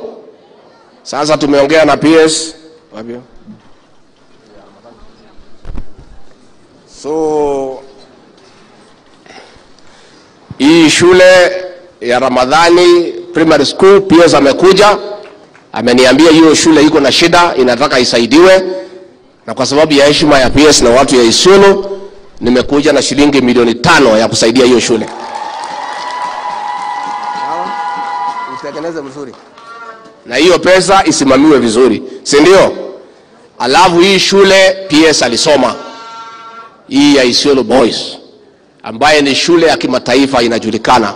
Sasa tumeongea na PS. Wapi? So hii shule ya Ramadhani Primary School, PS amekuja, ameniambia hiyo shule iko na shida, inataka isaidiwe. Na kwa sababu ya heshima ya PS na watu ya Isiolo, nimekuja na shilingi milioni 5 ya kusaidia hiyo shule. Sawa? Utengeneze mzuri. Na hiyo pesa isimamiwe vizuri, si ndio? Alafu hii shule PS alisoma, hii ya Isiolo Boys, ambaye ni shule ya kimataifa inajulikana.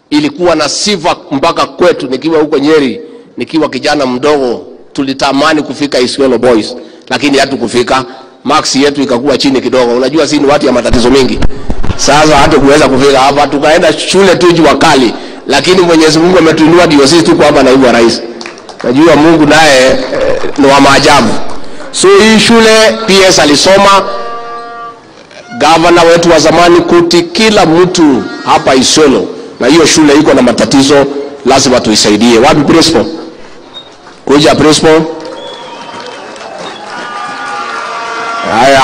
Ilikuwa na sifa mpaka kwetu, nikiwa huko Nyeri, nikiwa kijana mdogo, tulitamani kufika Isiolo Boys, lakini hatukufika. Max yetu ikakuwa chini kidogo. Unajua sisi ni watu ya matatizo mingi. Sasa hatukuweza kufika hapa, tukaenda shule tu jua kali, lakini Mwenyezi Mungu ametuinua ndio sisi tuko hapa naibu wa rais. Najua Mungu naye ni wa maajabu. So hii shule PS alisoma, governor wetu wa zamani Kuti, kila mtu hapa Isiolo, na hiyo shule iko na matatizo, lazima tuisaidie. Wapi principal? Kuja principal. Haya.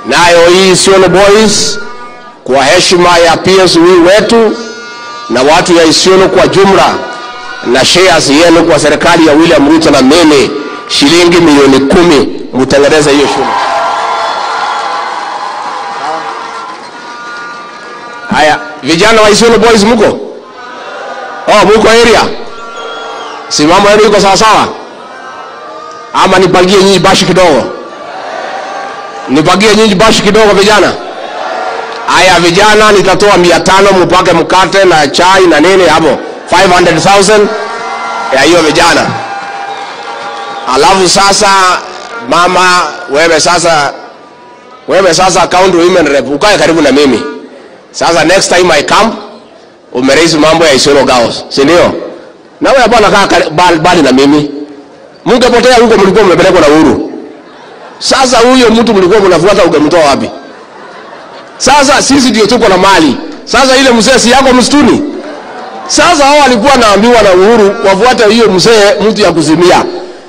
Nayo hii Isiolo Boys, kwa heshima ya PS wetu na watu ya Isiolo kwa jumla, na shares yenu kwa serikali ya William Ruto na mimi, shilingi milioni 10 mtengeneze hiyo shule. Haya, vijana wa Isiolo Boys mko? Oh, mko area? Simamo yenu iko sawa sawa? Ama nipangie nyinyi bashi kidogo? Nipangie nyinyi bashi kidogo vijana? Haya vijana, nitatoa 500 mpake mkate na chai na nini hapo. 500,000 ya hiyo vijana. Alafu sasa mama, wewe sasa county women rep, ukae karibu na mimi. Sasa next time I come, umeraise mambo ya Isiolo Girls, si ndio? Na wewe hapana kaa bali na mimi. Mngepotea huko mlikuwa mmepelekwa na Uhuru. Sasa huyo mtu mlikuwa mnafuata ungemtoa wapi? Sasa sisi ndio tuko na mali. Sasa ile mzee si yako msituni. Sasa hao walikuwa naambiwa na Uhuru wafuate hiyo mzee, mtu ya kuzimia.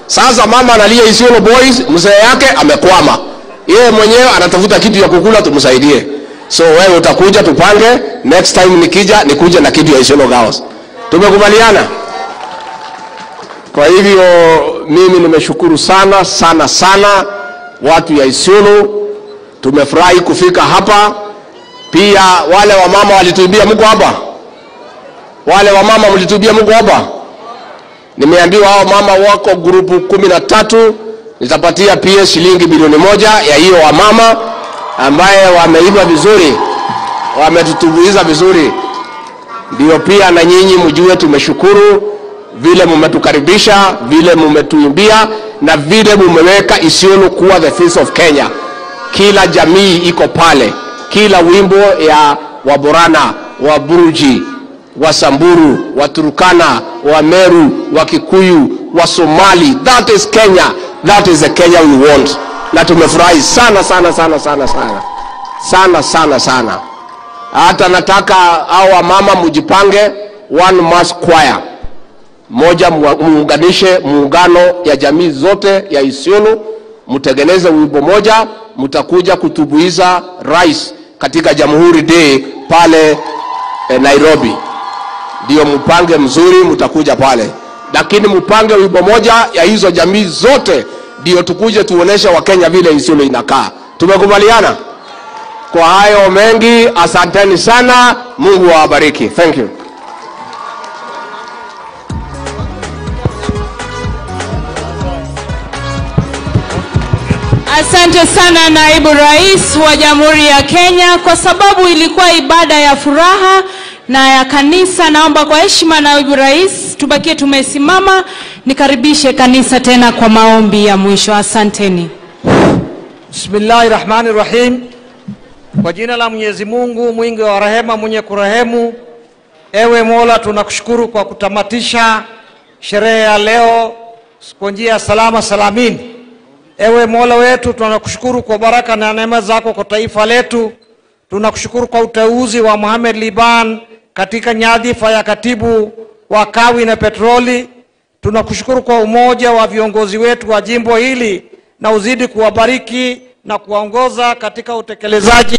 Sasa mama analia Isiolo Boys, mzee yake amekwama. Yeye mwenyewe anatafuta kitu ya kukula, tumsaidie. So wewe utakuja tupange, next time nikija nikuje na kitu ya Isiolo Girls. Tumekubaliana? Kwa hivyo mimi nimeshukuru sana sana sana watu ya Isiolo. Tumefurahi kufika hapa. Pia wale wamama walituibia, mko hapa? Wale wamama mlituibia, mko hapa? Nimeambiwa hao mama wako grupu 13, nitapatia PS shilingi bilioni 1 ya hiyo wamama ambaye wameiba vizuri, wametutumbuiza vizuri. Ndio pia na nyinyi mjue tumeshukuru vile mmetukaribisha, vile mmetuimbia na vile mmeweka Isiolo kuwa the face of Kenya. Kila jamii iko pale, kila wimbo ya Waborana, Waburuji, Wasamburu, Waturkana, Wameru, Wakikuyu, Wasomali. That is Kenya. That is the Kenya we want. Na tumefurahi sana sana sana sana sana. Sana sana sana. Hata nataka hao mama mjipange one mass choir. Moja, muunganishe muungano ya jamii zote ya Isiolo, mtengeneze wimbo moja, Mtakuja kutubuiza rais katika Jamhuri Day pale Nairobi. Ndio mpange mzuri, mtakuja pale. Lakini mpange wimbo moja ya hizo jamii zote, ndio tukuje tuoneshe Wakenya vile Isiolo inakaa. Tumekubaliana? Kwa hayo mengi, asanteni sana. Mungu awabariki. Thank you. Asante sana Naibu Rais wa Jamhuri ya Kenya. Kwa sababu ilikuwa ibada ya furaha na ya kanisa, naomba kwa heshima Naibu Rais tubakie tumesimama, nikaribishe kanisa tena kwa maombi ya mwisho. Asanteni. Bismillahirrahmanirrahim. Kwa jina la Mwenyezi Mungu mwingi wa rehema mwenye kurehemu. Ewe Mola, tunakushukuru kwa kutamatisha sherehe ya leo kwa njia salama salamini. Ewe Mola wetu, tunakushukuru kwa baraka na neema zako kwa taifa letu. Tunakushukuru kwa uteuzi wa Mohamed Liban katika nyadhifa ya katibu wa kawi na petroli. Tunakushukuru kwa umoja wa viongozi wetu wa jimbo hili, na uzidi kuwabariki na kuwaongoza katika utekelezaji